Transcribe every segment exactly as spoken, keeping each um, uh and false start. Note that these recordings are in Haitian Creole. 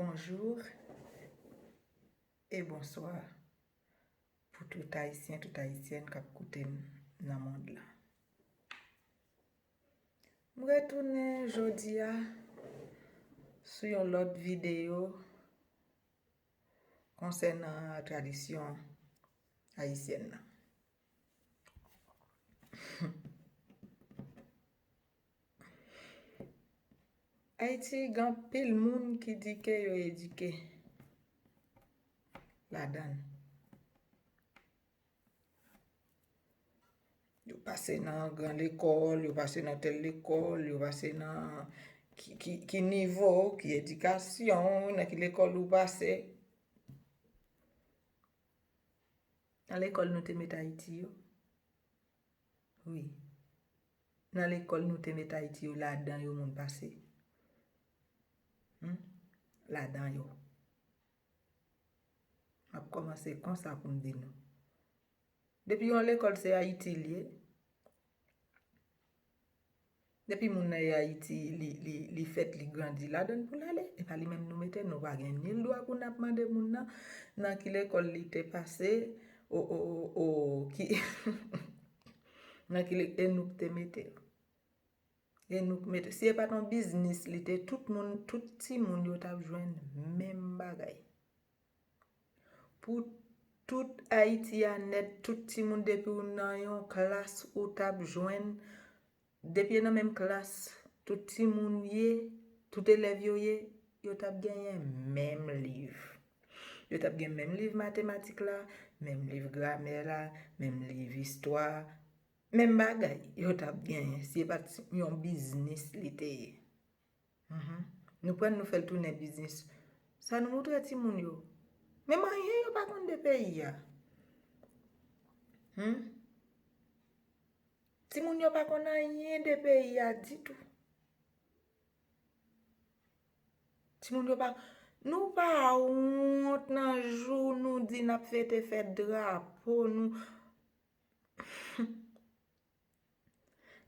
Bonjou e bonswa pou tout Ayisyen, tout Ayisyèn k ap koute m nan mond lan. M retounen jodi a sou yon lòt videyo konsènan tradisyon ayisyèn nan. Ayiti, gen anpil moun ki di ke yo edike ladan l. Yo pase nan gran lekòl, yo pase nan tèl lekòl, yo pase nan ki, ki, ki nivo, ki edikasyon, nan ki lekòl ou pase. Nan lekòl nou te met Ayiti yo. Wi. Nan lekòl nou te met Ayiti yo, ladan yo moun pase. Hmm? Ladan yo. M ap kòmanse konsa pou m di nou. Depi yon lekòl se Ayiti l ye. Depi moun nan e Ayiti, li, li, li fèt, li grandi ladan l pou l ale. E pa li menm nou mete, nou pa gen nil dwa pou n ap mande moun nan nan ki lekòl li te pase, o, o, o, o, ki, nan ki le, e nou k te mete l. E nou k mete. Si e pa t yon biznis li te, tout moun, tout timoun yo t ap jwenn menm bagay. Pou tout Ayiti a nèt, tout timoun depi w nan yon klas ou t ap jwenn, depi e nan menm klas, tout timoun ye, tout elèv yo ye, yo t ap genyen menm liv. Yo t ap gen menm liv matematik la, menm liv gramè la, menm liv istwa, menm bagay yo t ap genyen si e pa t yon biznis li te ye. Mhm. Nou pran l, nou fè l tounen biznis. Sa nou moutre timoun yo? Menm anyen yo pa konn de peyi a. Hmm? Timoun yo pa konn anyen de peyi a ditou. Timoun yo pa, nou pa wont nan jou nou di n ap fete fèt drapo nou.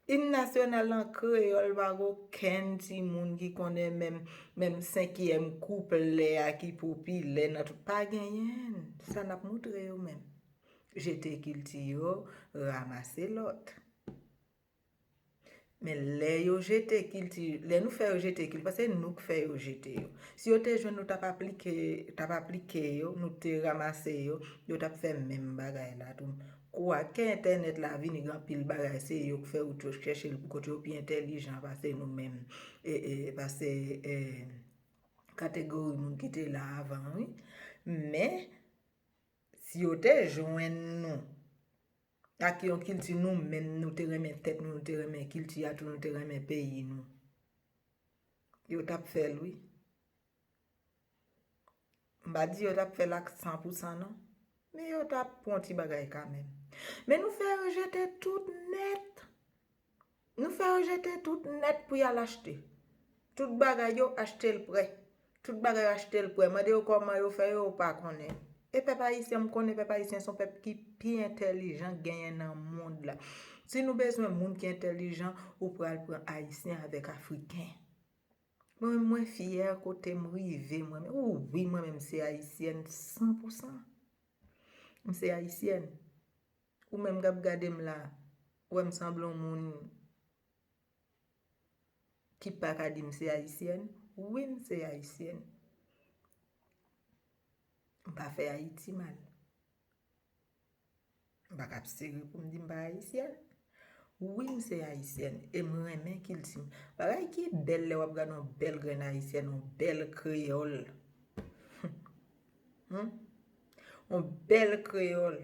Im nasyonal an kreyòl, pa gen okenn timoun ki konnen menm, menm senkyèm kouplè a ki popilè nan tout. Pa genyen. Sa n ap moutre yo menm. Jete kilti yo, ranmase lòt. Men lè yo jete kilti, lè nou fè yo jete kilti, paske se nou k fè yo jete yo. Si yo te jwenn nou t ap aplike, t ap aplike yo, nou te ranmase yo, yo t ap fè menm bagay la tou. Kwake entènèt la vini, gen anpil bagay, se yo k fè wout yo, chèche l pou kote yo pi entèlijan pase nou menm, e, e, pase, e, kategori moun ki te la avan, wi. Men, si yo te jwenn nou ak yon kilti nou menm, nou te renmen tèt nou, nou te renmen kilti a tou, nou te renmen peyi nou, yo t ap fè l, wi. M pa di yo t ap fè l ak san pou san non. Men yo t ap pran ti bagay kanmenm. Men nou fè yo jete tout nèt. Nou fè yo jete tout nèt pou y al achte. Tout bagay yo achte l prè. Tout bagay yo achte l prè. Mande yo kòman yo fè yo, yo pa konnen. E pèp ayisyen, m konnen pèp ayisyen se yon pèp ki pi entèlijan k genyen nan mond la. Si nou bezwen moun ki entèlijan, ou pral pran ayisyen avèk afriken. Mwen menm, mwen fyè kote m rive, mwen menm. Ou wi, mwen menm, m se ayisyèn san pou san. M se ayisyèn. Ou menm k ap gade m la, ou wè m sanble yon moun ki pa ka di m se ayisyèn? Wi, m se ayisyèn. M pa fè Ayiti mal. M pa ka ap sere pou m di m pa ayisyèn. Wi, m se ayisyèn e m renmen kilti m. Bagay ki bèl lè w ap gade yon bèl grenn ayisyèn, yon bèl kreyòl. Hmm? Yon bèl kreyòl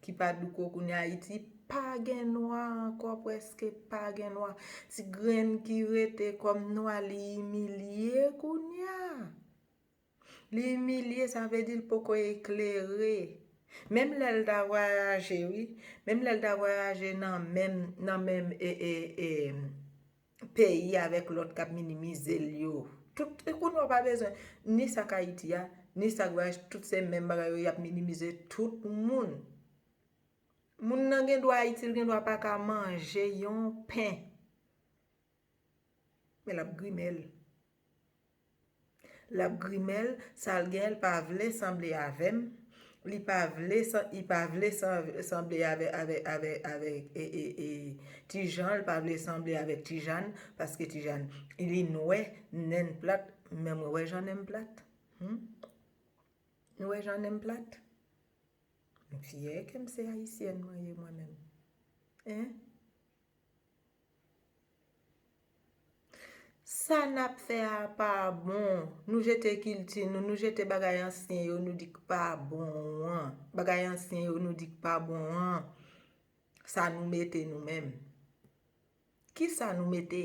ki pa douko kounye a. Ayiti pa gen nwa ankò, prèske pa gen nwa. Ti grenn ki rete kòm nwa, li imilye kounye a. Li imilye, sa vle di l poko eklere. Menm lè l ta vwayaje, wi. Menm lè l ta vwayaje nan menm, nan menm, e, e, e, peyi avèk lòt k ap minimize l yo. Tout, kounye a w pa bezwen ni sa k Ayiti a, ni sa k vwayaje, tout se menm bagay yo, y ap minimize tout moun. Moun nan gen dwa Ayiti, l gen dwa pa ka manje yon pen. Men l ap grimen l. L ap grimen l, sa l gen, l pa vle sanble avè m. Li pa vle san, li pa vle san, sanble avè, avè, avè, avè e, e, e, Tijan, li pa vle sanble avèk Tijan, paske Tijan, li nwè, nen plat, men mwen wè jan nen m plat. Hmm? Nou wè jan nen m plat? M fyè ke m se ayisyèn mwen ye mwen menm. Hein? Sa n ap fè a pa bon. Nou jete kilti nou, nou jete bagay ansyen yo, nou di k pa bon an. Bagay ansyen yo, nou di k pa bon an. Sa nou mete nou menm. Kisa nou mete?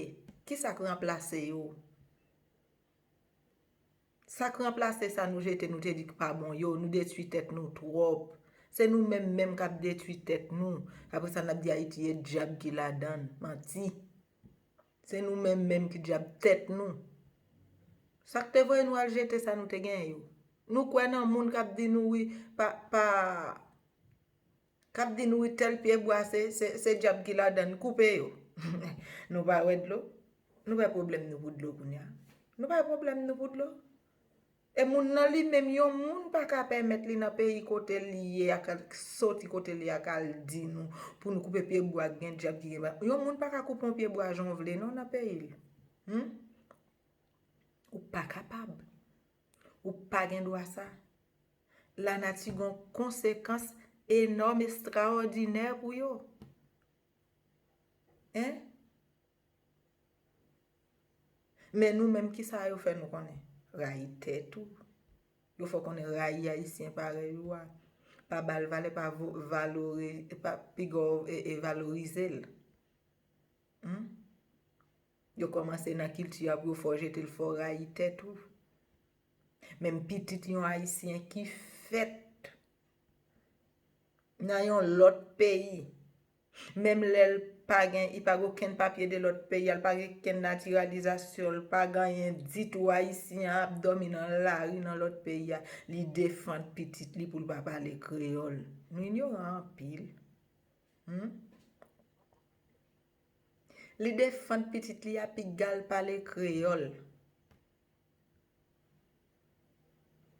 Kisa k ranplase yo? Sa k ranplase sa nou jete, nou te di k pa bon yo, nou detwi tèt nou twòp. Se nou menm menm k ap detwi tèt nou. Apre sa, n ap di Ayiti e dyab ki ladan l. Manti. Se nou menm menm ki dyab tèt nou. Sa k te voye nou al jete sa nou te genyen yo? Nou kwè nan moun k ap di nou wi, pa, pa, k ap di nou wi tèl pye bwa se, se, se dyab ki ladan l, koupe yo. Nou pa wè dlo? Nou pa pwoblèm nou pou dlo kounye a? Nou pa pwoblèm nou pou dlo? E moun nan li menm, yon moun pa ka pèmèt li nan peyi kote li ye a, k al soti kote li ye a, k al di nou pou nou koupe pye bwa, gen dyab ki gen ba. Yon moun pa ka koupe yon pye bwa jan w vle non nan peyi l. Hmm? Ou pa kapab. Ou pa gen dwa sa. Lanati gon konsekans enòm, estraòdinè pou yo. Hein? Men nou menm, kisa yo fè nou konnen? Rayi tèt ou. Yo fè w konnen rayi Ayisyen parèy ou a. Pa ba l valè, pa vo-, valori-, pa piga w e, e valorize l. Hmm? Yo kòmanse nan kilti a pou yo fè w jete l, fè w rayi tèt ou. Menm pitit yon Ayisyen ki fèt nan yon lòt peyi, menm lè l pa gen, li pa gen okenn papye de lòt peyi a, li pa gen okenn natiralizasyon, li pa gen anyen ditou, Ayisyen an ap dòmi nan lari nan lòt peyi a, li defann pitit li pou l pa pale kreyòl. Nou inyoran anpil. Hmm? Li defann pitit li a, piga l pale kreyòl.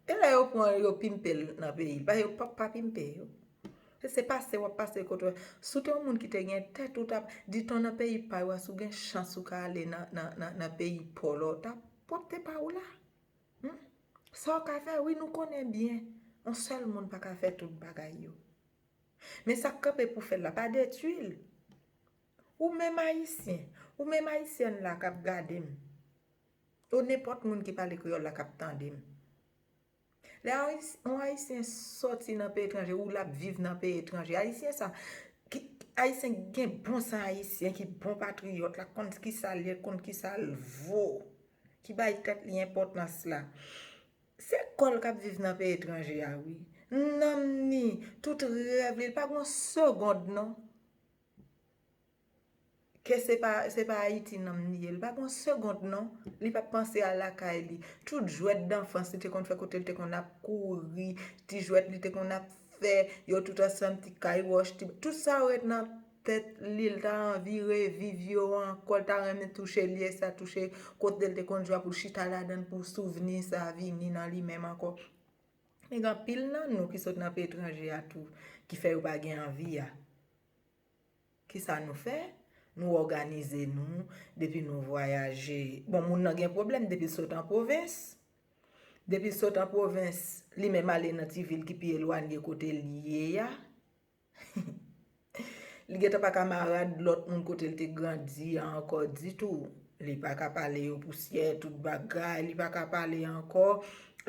E lè yo pran yo pimpe l nan peyi l, pa yo p ap pa pimpe yo. Se, se pase w ap pase kote w. Si w te yon moun ki te gen tèt, ou t ap di tan nan peyi pa yo a, si w gen chans ou ka ale nan, nan, nan, nan peyi pa w la, w t ap pote pa w la. Hmm? Sa w ka fè, wi, nou konnen byen. Yon sèl moun pa ka fè tout bagay yo. Men sa k kanpe pou fè l la, pa detwi l. Ou menm Ayisyen, ou menm Ayisyèn la k ap gade m, ou nenpòt moun ki pale kreyòl la k ap tande m. Lè Ayis-, yon Ayisyen sòti nan peyi etranje, ou l ap viv nan peyi etranje, Ayisyen sa, ki, Ayisyen ki gen bon san Ayisyen, ki bon patriyòt la, konn kisa l ye, konn kisa l vo, ki bay tèt li enpòtans la. Se kò l k ap viv nan peyi etranje a, wi. Nanm ni, tout rèv li, li pa gen yon segond non. Ke se pa, se pa Ayiti nanm li ye, li pa gen yon segond non. Li p ap panse a lakay li. Tout jwèt danfans li te konn fè kote l te konn ap kouri, ti jwèt li te konn ap fè, yo tout ansanm, ti kay wòch, ti, tout sa yo ret nan tèt li, l ta anvi reviv yo ankò, l ta renmen touche lye sa, touche kote l te konn jwe a pou l chita ladan l, pou souvni sa vini nan li menm ankò. Men gen anpil nan nou ki sot nan peyi etranje a tou, ki fè yo pa gen anvi a. Kisa nou fè? Nou òganize nou, depi nou vwayaje. Bon, moun nan gen pwoblèm depi l sot an pwovens. Depi l sot an pwovens, li menm ale nan ti vil ki pi elwanye kote l ye a. Li gentan pa kamarad lòt moun kote l te grandi a ankò ditou. Li pa ka pale yo pousyè, tout bagay, li pa ka pale ankò.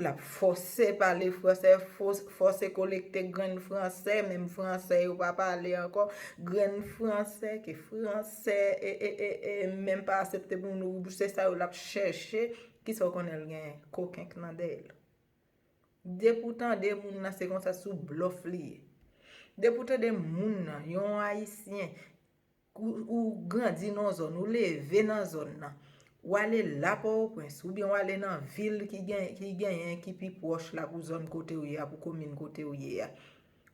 L ap fòse pale fransè, fòs-, fòse kolekte grenn fransè, menm fransè yo pa pale ankò. Grenn fransè, ke fransè, e, e, e, e, menm pa aksepte pou nou, se sa yo l ap chèche. Kisa w konnen l genyen? Kokenk nan dèyè l. Depi w tande moun nan, se konsa sou blòf li ye. Depi w tande moun nan, yon Ayisyen, ou, ou grandi nan zòn, ou leve nan zòn nan, w ale la Pòtoprens, oubyen w ale nan vil ki gen, ki genyen, ki pi pwòch la pou zòn kote w ye a, pou komin kote w ye a.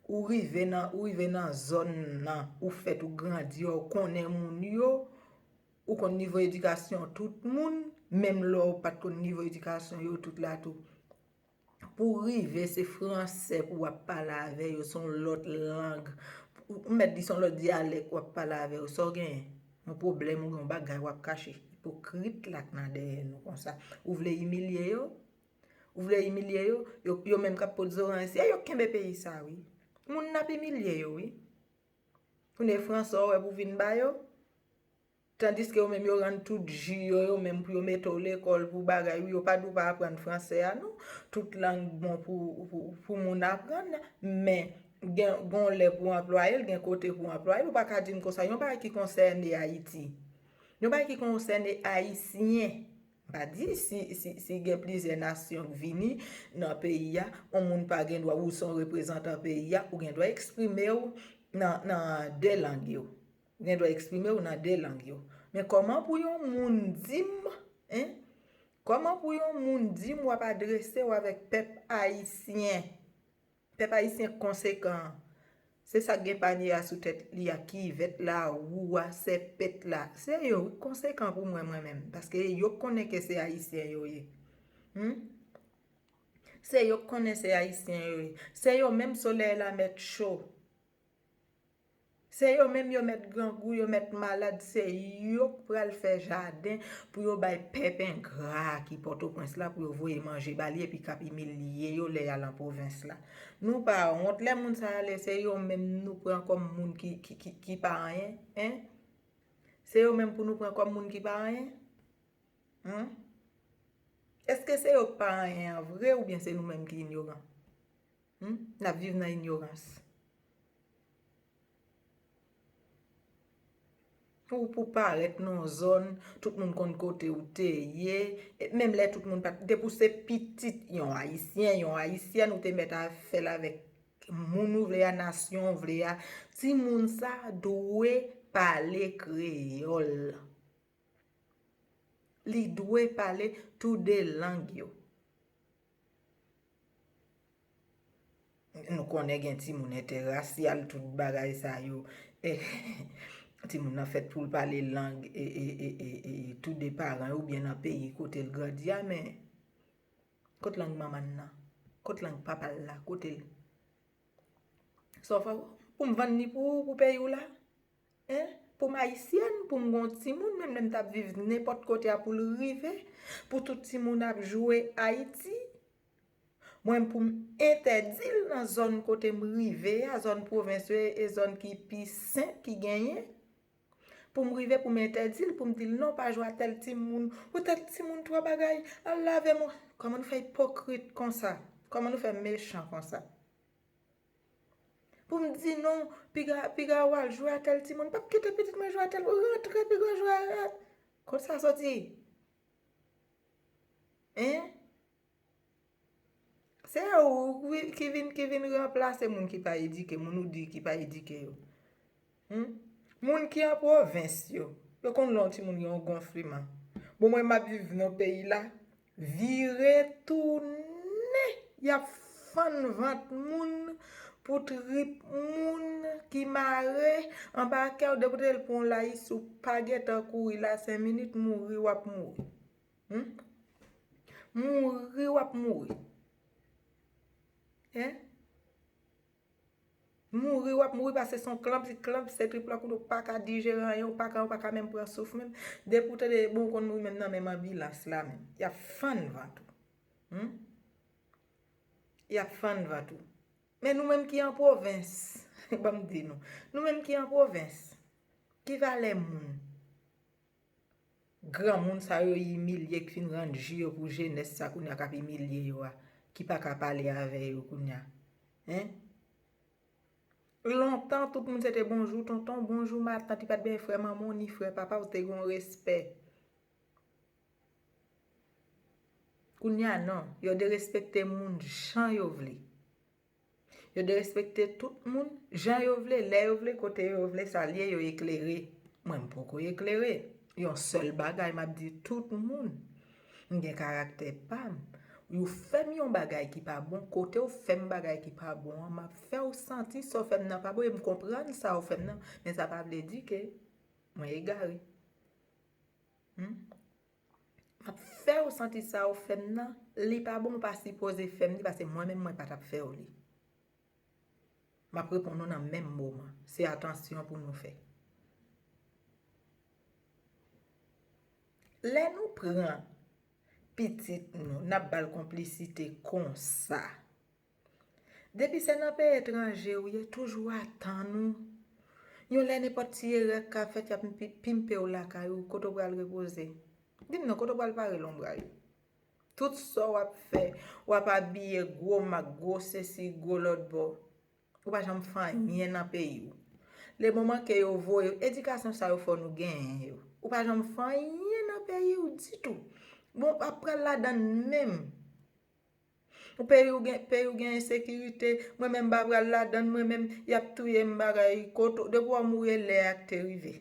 Ou rive nan, ou rive nan zòn nan, ou fèt, ou grandi, ou konnen moun yo, ou konn nivo edikasyon tout moun, Menm lè w pa t konn nivo edikasyon yo, tout la tou. Pou rive, se fransè pou w ap pale avè yo, se yon lòt lang. Ou mèt di se yon lòt dyalèk w ap pale avè yo. Sa w genyen? Yon pwoblèm ou gen yon bagay w ap kache. Ipokrit la k nan dèyè nou konsa. Ou vle imilye yo? Ou vle imilye yo? Yo, yo menm k ap pot zoranj si, e yo k kenbe peyi sa, wi. Moun n ap imilye yo, wi. Kounye franse w wè pou vin ba yo. Tandiske yo menm yo rann tout ji yo, yo menm pou yo mete w lekòl pou bagay, wi, yo pa di w pa aprann franse a, non. Tout lang bon pou, pou, pou moun aprann, men gen, gen lè pou anplwaye l, gen kote pou anplwaye l, ou pa ka di m konsa, yon bagay ki konsène Ayiti. Yon bagay ki konsène Ayisyen. M pa di si, si, si gen plizyè nasyon k vini nan peyi a, yon moun pa gen dwa, ou se yon reprezantan peyi a, ou gen dwa eksprime w nan, nan de lang yo. Ou gen dwa eksprime w nan de lang yo. Men kòman pou yon moun di m, en? Kòman pou yon moun di m w ap adrese w avèk pèp ayisyen? Pèp ayisyen konsekan an. Se sa k gen panye a sou tèt li a, kivèt la, wou a, sèpèt la. Se yo wi k konsekan pou mwen, mwen menm. Paske yo k konnen ke se ayisyen yo ye. Hmm? Se yo k konnen se ayisyen yo ye. Se yo menm solèy la mèt cho. Se yo menm yo mèt grangou, yo mèt malad, se yo k pral fè jaden pou yo bay pèp engra a ki Pòtoprens la pou yo voye manje ba li epi k ap imilye yo lè y al an pwovens la. Nou pa wont lè moun sa ale, se yo menm nou pran kòm moun ki, ki, ki, ki pa anyen, en? Se yo menm pou nou pran kòm moun ki pa anyen? Hmm? Èske se yo k pa anyen an vre oubyen se nou menm ki inyoran? Hmm? N ap viv nan inyorans. Ou pou parèt nan yon zòn, tout moun konn kote ou te ye, e menm lè tout moun pa t, depi w se pitit yon ayisyen, yon ayisyèn, ou te mèt a fè l avèk moun ou vle a, nasyon ou vle a, timoun sa dwe pale kreyòl. Li dwe pale tou de lang yo. Nou konnen gen timoun entèrasyal, tout bagay sa yo. Timoun nan fèt pou l pale lang e, e, e, e, e tou de paran yo oubyen nan peyi kote l grandi a, men kot lang manman l nan? Kot lang papa l la? Kote l? Sa w fè pou m vann li pou ou, pou peyi w la? En? Pou m ayisyèn, pou m gon timoun, menm lè m t ap viv nenpòt kote a pou l rive, pou tout timoun ap jwe Ayiti, mwen pou m entèdi l nan zòn kote m rive a, zòn pwovens yo e zòn ki pi senp ki genyen, pou m rive pou m entèdi l, pou m di l non, pa jwe a tèl timoun, ou tèl timoun twò bagay, al lave men w. Kòman nou fè ipokrit konsa? Kòman nou fè mechan konsa? Pou m di non, piga, piga w al jwe a tèl timoun. M p ap kite pitit mwen jwe a tèl, rantre piga w jwe a. Kot sa soti? En? Se ou wi ki vin, ki vin ranplase moun ki pa edike, moun ou di ki pa edike yo. Hmm? Moun ki an pwovens yo, yo konn lè yon timoun gen yon gonfleman. Bon, mwen m ap viv nan peyi la, vire tounen, y ap fann vant moun pou trip moun ki mare anba kè w, depi w te l pran yon layis, ou pa gentan kouri la, senk minit, mouri w ap mouri. Hmm? Mouri w ap mouri. En? Mouri w ap mouri, paske se yon klanp, se klanp, se trip la kote w pa ka dijere anyen, w pa ka, w pa ka menm pran souf menm. Depi w tande, bon, w konn mouri menm nan menm anbilans la menm. Y ap fann vant ou. Hmm? Y ap fann vant ou. Men nou menm ki an pwovens, ban m di nou, nou menm ki an pwovens, ki valè moun? Granmoun sa yo imilye, k fin rann ji yo pou jenès sa kounye a k ap imilye yo a, ki pa ka pale avè yo kounye a. En? Lontan, tout moun se te bonjou tonton, bonjou matant, li pa t gen frè manman w ni frè papa w, te gen yon respè. Kounye a non, yo derespekte moun jan yo vle. Yo derespekte tout moun jan yo vle, lè yo vle, kote yo vle, sa l ye, yo eklere. Mwen, m poko eklere. Yon sèl bagay m ap di tout moun, m gen karaktè pa m. Ou fè m yon bagay ki pa bon, kote w fè m bagay ki pa bon an, m ap fè w santi sa w fè m nan pa bon, e m konprann sa w fè m nan, men sa pa vle di ke mwen egare. Hmm? ap fè w santi sa ou fè m nan, li pa bon, ou pa sipoze fè m li, paske mwen menm mwen pa t ap fè w li. M ap reponn ou nan menm moman. Se atansyon pou nou fè. Lè nou pran pitit nou, n ap ba l konplisite konsa. Depi se nan peyi etranje ou ye, toujou atann ou. Yon lè nenpòt ti erè k ka fèt, y ap pi- pimpe w lakay ou, kote w pral repoze? Di m non, kote w pral pare lonbray ou? Tout sa w ap fè, w ap abiye gwo mak, gwo sesi, gwo lòt bò. Ou pa janm fè anyen nan peyi w. Le moman ke yo voye, edikasyon sa yo fò nou genyen yo. Ou pa janm fè anyen nan peyi w ditou. Bon, w ap pral ladann menm. Ou peyi w gen, peyi w gen ensekirite, mwen menm m pa pral ladann, mwen menm y ap touye m bagay, kote, depi w mouri e lè a k te rive.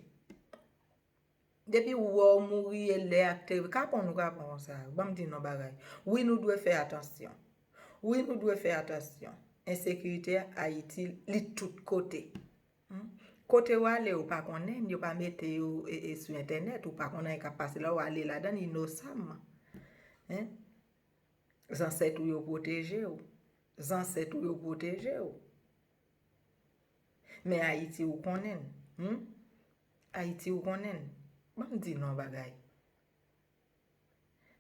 Depi w wè w mouri e lè a k te rive, kapon nou kapon konsa, ban m di nou bagay. Wi, nou dwe fè atansyon. Wi, nou dwe fè atansyon. Ensekirite a Ayiti, li tout kote. Hmm? Kote w ale, ou pa konnen, yo pa mete yo e, e, sou entènèt, ou pa konnen k ap pase la, w ale ladann inosamman. Hein? Zansèt ou yo pwoteje w. Zansèt ou yo pwoteje w. Men Ayiti ou konnen l. Hmm? Ayiti ou konnen l. Ban m di nou yon bagay.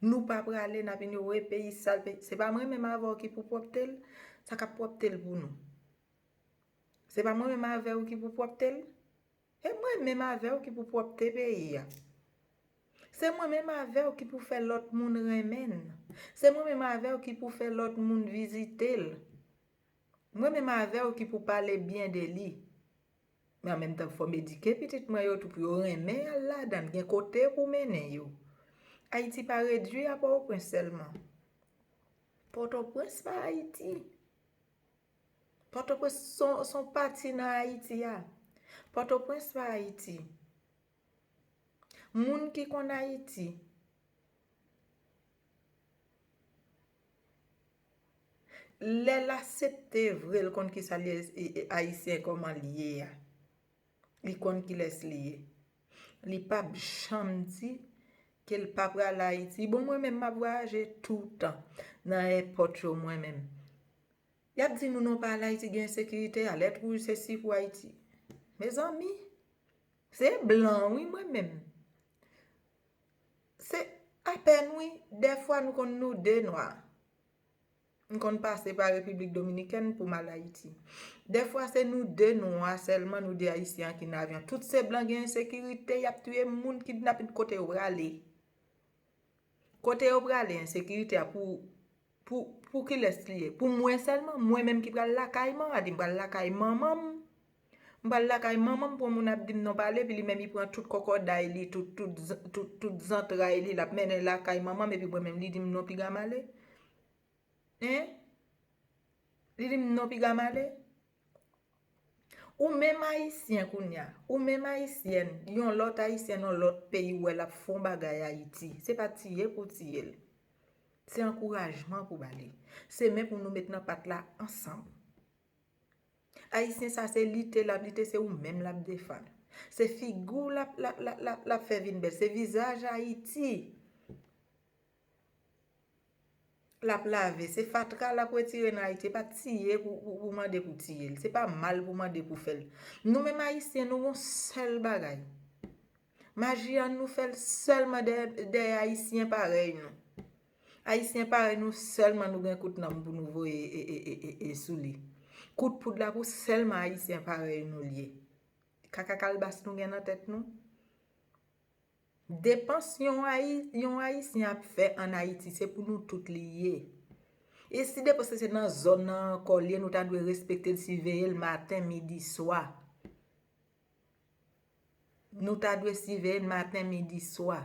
Nou pa prale, n ap vin yo, we peyi sal, peyi. Se pa mwen menm avè w ki pou pwòpte l, sa k ap pwòpte l pou nou. Se pa mwen menm avè w ki pou pwòpte l. Se mwen menm avè w ki pou pwòpte peyi a. Se mwen menm avè w ki pou fè lòt moun renmen n. Se mwen menm avè w ki pou fè lòt moun vizite l. Mwen menm avè w ki pou pale byen de li. Men an menm tan, fò m edike pitit mwen yo tou pou yo renmen al ladan l, gen kote pou mennen yo. Ayiti pa redui a Pòtoprens sèlman. Pòtoprens pa Ayiti. Pòtoprens se yon, se yon pati nan Ayiti a. Pòtoprens pa Ayiti. Moun ki konn Ayiti, lè l aksepte vre, l konn kisa l ye, e, e, Ayisyen kòman l ye a. Li konn kilès li ye. Li p ap janm di ke l pa pral Ayiti. Bon, mwen menm, m ap vwayaje toutan nan èpòt yo, mwen menm. Y ap di nou non pa al Ayiti, gen ensekirite, alèt wouj, se si pou Ayiti. Mezanmi, se blan, wi, mwen menm. Se apèn, wi, dèfwa nou konn nou de nwa. M konn pase pa Repiblik Dominikèn pou m al Ayiti. Dèfwa se nou de nwa sèlman, nou de Ayisyen an ki nan avyon. Tout se blan, gen ensekirite, y ap touye moun, kidnapin, kote yo prale? Kote yo prale ensekirite a pou, pou, pou kilès li ye? Pou mwen sèlman? Mwen menm ki pral lakay man, a di m pral lakay manman m. M pral lakay manman m pou yon moun ap di m non pa ale, epi li menm li pran tout kòkòday li, tout, tout, z- tout, tout zantray li, l ap mennen lakay manman m, epi mwen menm li di m non piga m ale. Hein? Li di m non piga m ale. Ou menm Ayisyen kounye a, ou menm Ayisyèn, yon lòt Ayisyèn, yon lòt peyi, ou wè l ap fè yon bagay Ayiti. Se pa tiye pou tiye l. Se ankourajman pou ba li. Se men pou nou met nan pat la ansanm. Ayisyen sa se lite l ap lite, se ou menm l ap defann. Se figi w l ap, l ap, l ap, l ap, l ap fè vin bèl. Se vizaj Ayiti l ap lave. Se fatra l ap retire nan Ayiti. E pa tiye pou, pou, pou mande pou tiye l. Se pa mal pou mande pou fè l. Nou menm Ayisyen, nou gon sèl bagay. Maji an nou fè l sèlman dèyè, dèyè Ayisyen parèy nou. Ayisyen parèy nou sèlman nou gen kout nanm pou nou voye e, e, e, e, e sou li. Kout poud la pou sèlman Ayisyen parèy nou l ye. Kaka kalbas nou gen nan tèt nou. Depans yon Ayi- yon Ayisyen ap fè ann Ayiti, se pou nou tout li ye. E si depans se nan zòn nan ankò l ye, nou ta dwe respekte l, siveye l maten, midi, swa. Nou ta dwe siveye l maten, midi, swa.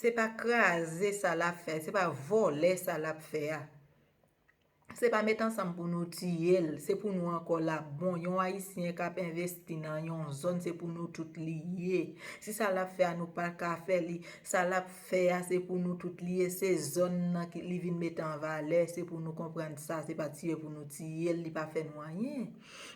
Se pa kraze sa l ap fè, se pa vòlè sa l ap fè a. Se pa met ansanm pou nou tiye l, se pou nou ankò la. Bon, yon Ayisyen k ap envesti nan yon zòn, se pou nou tout li ye. Si sa l ap fè a, nou pa ka fè li, sa l ap fè a, se pou nou tout li ye. Se zòn nan ki li vin mete an valè, se pou nou konprann sa. Se pa tiye pou nou tiye l, li pa fè nou anyen.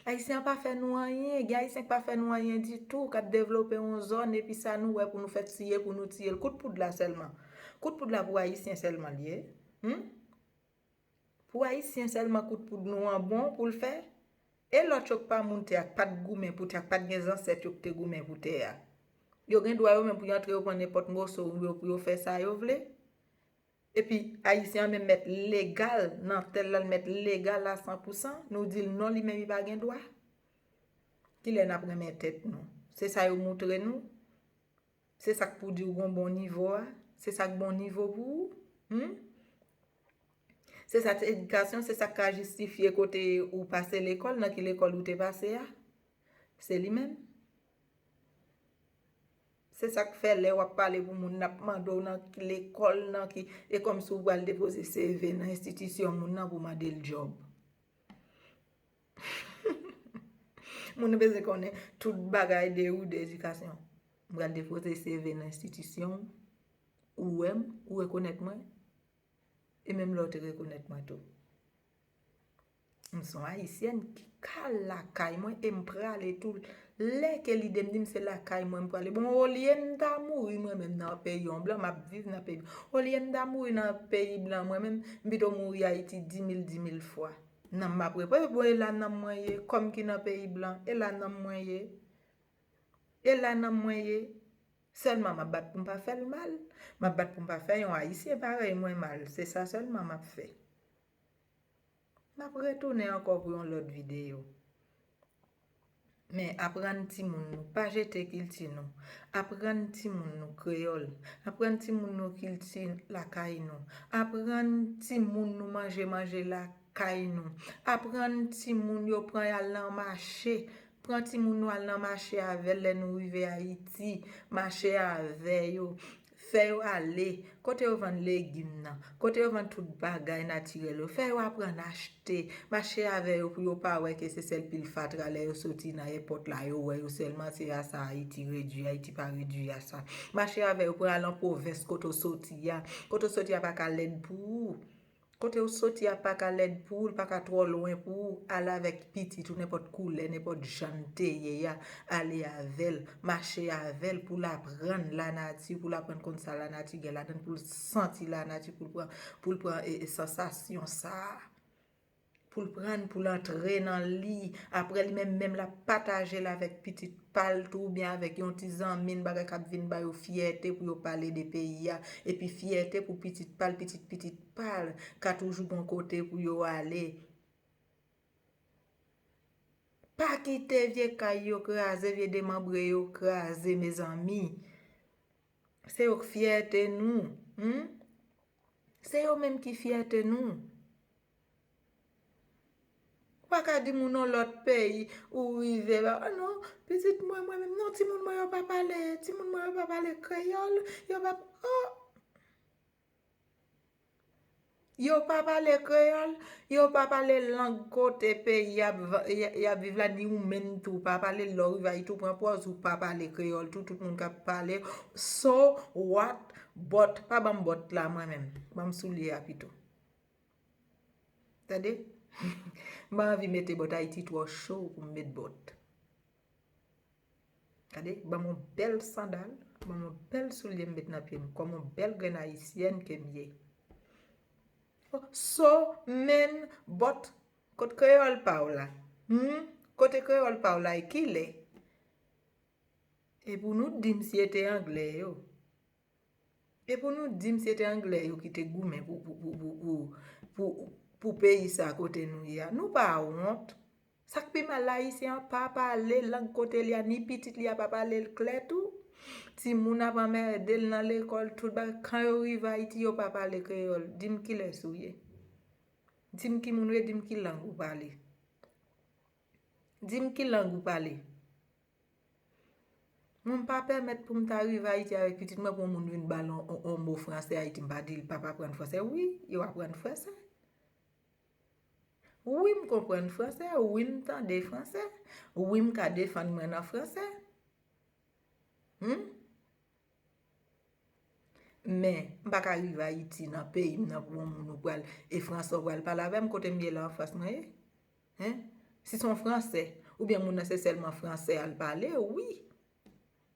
Ayisyen an pa fè nou anyen. Gen Ayisyen k pa fè nou anyen ditou, k ap devlope yon zòn, epi sa nou wè pou nou fè tiye, pou nou tiye l. Kout poud la sèlman. Kout poud la pou Ayisyen sèlman l ye. Hmm? Pou Ayisyen sèlman kout poud nou an bon pou l fè? E lòt yo k pa moun tè a, k pa t goumen pou tè a, k pa t gen zansèt yo k te goumen pou tè a? Yo gen dwa yo menm pou yo antre yo pran nenpòt moso yo pou yo fè sa yo vle? Epi Ayisyen an menm mèt legal nan tèl la, l mèt legal a san pou san, nou di l non, li menm li pa gen dwa? Kilè n ap renmen tèt nou? Se sa yo moutre nou? Se sa k pou di w gon bon nivo a? Se sa k bon nivo pou ou? Hmm? Se sa k edikasyon, se sa k ka jistifye kote ou pase lekòl, nan ki lekòl ou te pase a? Se li menm. Se sa k fè lè w ap pale pou moun, n ap mande w nan ki lekòl, nan ki, e kòmsi w pral depoze C V nan enstitisyon moun nan pou mande l djòb. Moun bezwen konnen tout bagay de ou, de edikasyon. M pral depoze C V nan enstitisyon w, ou wè m, ou rekonèt mwen, e menm lè w te rekonèt mwen tou. M se yon Ayisyèn ki ka lakay mwen e m prale tou. Lè ke lide m di m se lakay mwen m prale. Bon, olye m ta mouri mwen menm nan peyi yon blan, m ap viv nan peyi blan. Olye m ta mouri nan peyi blan mwen menm, m pito mouri Ayiti dimil, dimil fwa. Nanm m ap reprann, bon, e la nanm mwen ye, kò m ki nan peyi blan, e la nanm mwen ye. E la nanm mwen ye. Sèlman m ap bat pou m pa fè l mal. M ap bat pou m pa fè yon Ayisyen parèy mwen mal. Se sa sèlman m ap fè. M ap retounen ankò pou yon lòt videyo. Men aprann timoun nou, pa jete kilti nou. Aprann timoun nou kreyòl. Aprann timoun nou kilti lakay nou. Aprann timoun nou manje manje lakay nou. Aprann timoun yo pran y al nan mache. Pran timoun nou al nan mache avè l lè nou rive Ayiti. Mache avè yo. Fè yo ale. Kote yo vann legim nan. Kote yo vann tout bagay natirèl yo. Fè yo aprann achte. Mache avè yo pou yo pa wè ke se sèl pil fatra lè yo soti nan èpòt la. Yo wè yo sèlman se a sa Ayiti redui. Ayiti pa redui a sa. Mache avè yo pou al an pwovens kote w soti a. Kote w soti a pa ka lèd pou ou. Kote w soti a pa ka lèd pou ou, l pa ka twò lwen pou ou. Al avèk pitit ou nenpòt koulè, nenpòt jan l te ye a. Ale avè l, mache avè l pou l aprann lanati, pou l aprann konn sa lanati gen ladan l, pou l santi lanati, pou l pran, pou l pran e, e sansasyon sa a. Pou l prann, pou l antre nan li. Apre li menm, menm l ap pataje l avèk pitit pa l tou, oubyen avèk yon ti zanmi l, bagay k ap vin ba yo fyète pou yo pale de peyi a. Epi fyète pou pitit pa l, pitit pitit pa l ka toujou gon kote pou yo ale. Pa kite vye kay yo kraze, vye demanbre yo kraze, mezanmi. Se yo k fyète nou. Hmm? Se yo menm ki fyète nou. Ou pa ka di moun yon lòt peyi, ou rive la, "Oh non, pitit mwen, mwen menm, non, timoun mwen yo pa pale, timoun mwen yo pa pale kreyòl, yo pa, oh." Yo pa pale kreyòl, yo pa pale lang kote peyi y ap va-, y, y ap viv la, ni ou menm tou pa pale l. Lè w rive Ayiti, ou pran pòz, ou pa pale kreyòl tou, tout moun k ap pale. So what? Bòt, pa ban m bòt la mwen menm. Ban m soulye a pito. Tande? M pa anvi mete bòt, Ayiti twò cho pou m met bòt. Gade, ban m yon bèl sandal, ban m yon bèl soulye m met nan pye m, kòm yon bèl grenn ayisyèn ke m ye. So, men, bòt, kot kreyòl pa w la? Hmm? Kote kreyòl pa w la e kilè? E pou nou di m si e te anglè yo. E pou nou di m se te anglè yo ki te goumen pou, pou, pou, pou, pou, pou, pou peyi sa kote nou ye a. Nou pa wont. Sa k pi mal la, ayisyen an pa pale lang kote li a, ni pitit li a pa pale l klè tou. Timoun ap anmède l nan lekòl, tout bagay. Kan yo rive Ayiti, yo pa pale kreyòl. Di m kilès ou ye. Di m ki moun ou ye, di m ki lang ou pale. Di m ki lang ou pale. Mwen, m pa pèmèt pou m ta rive Ayiti avèk pitit mwen pou yon moun vin ba l on, on, on mo fransè Ayiti, m pa di l p ap aprann fransè. Wi, yo aprann fransè. Wi, m konprann fransè, wi, m tande fransè, wi, m ka defann mwen nan fransè. Hmm? Men, m pa ka rive Ayiti nan peyi m nan pou yon moun ou pral, e fransè ou pral pale avè m, kote m ye la an Frans mwen ye? Hein? Si se yon fransè, oubyen moun nan se sèlman fransè al pale, wi.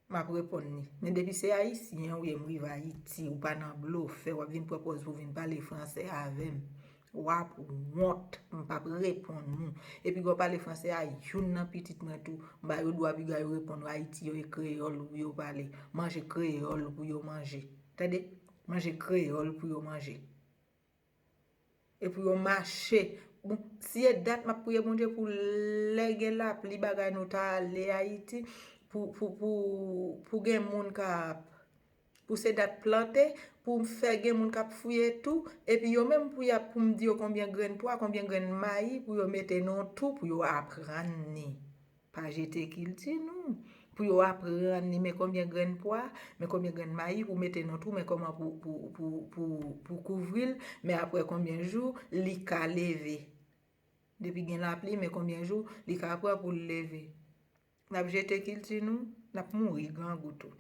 M ap reponn li. Men depi se ayisyen ou ye, m rive Ayiti, ou pa nan blofè, w ap vin pran pòz pou vin pale fransè avè m. W ap wont, m p ap reponn ou. Epi w pale fransè a youn nan pitit mwen tou, m ba yo dwa piga yo reponn ou, Ayiti yo e kreyòl pou yo pale. Manje kreyòl pou yo manje. Tande? Manje kreyòl pou yo manje. E pou yo mache. Bon, si e dat m ap priye Bondye pou lè gen lapli bagay nou ta ale Ayiti, pou, pou, pou, pou gen moun k ap, pou se dat plante, pou fè gen moun k ap fouye tou, epi yo menm pou y ap, pou m di yo konbyen grenn pwa, konbyen grenn mayi, pou yo mete nan tou, pou yo aprann ni. Pa jete kilti nou. Pou yo aprann ni, men konbyen grenn pwa, men konbyen grenn mayi pou mete nan tou, men kòman pou, pou, pou, pou, pou kouvri l, men apre konbyen jou li ka leve. Depi gen lapli, men konbyen jou li ka pran pou l leve. N ap jete kilti nou, n ap mouri grangou tou.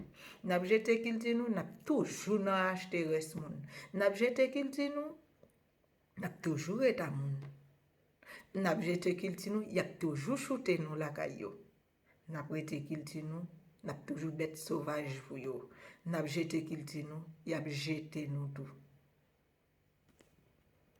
N ap jete kilti nou, n ap toujou nan achte rès moun. N ap jete kilti nou, n ap toujou ret a moun. N ap jete kilti nou, y ap toujou choute nou lakay yo. N ap rete kilti nou, n ap toujou bèt sovaj pou yo. N ap jete kilti nou, y ap jete nou tou.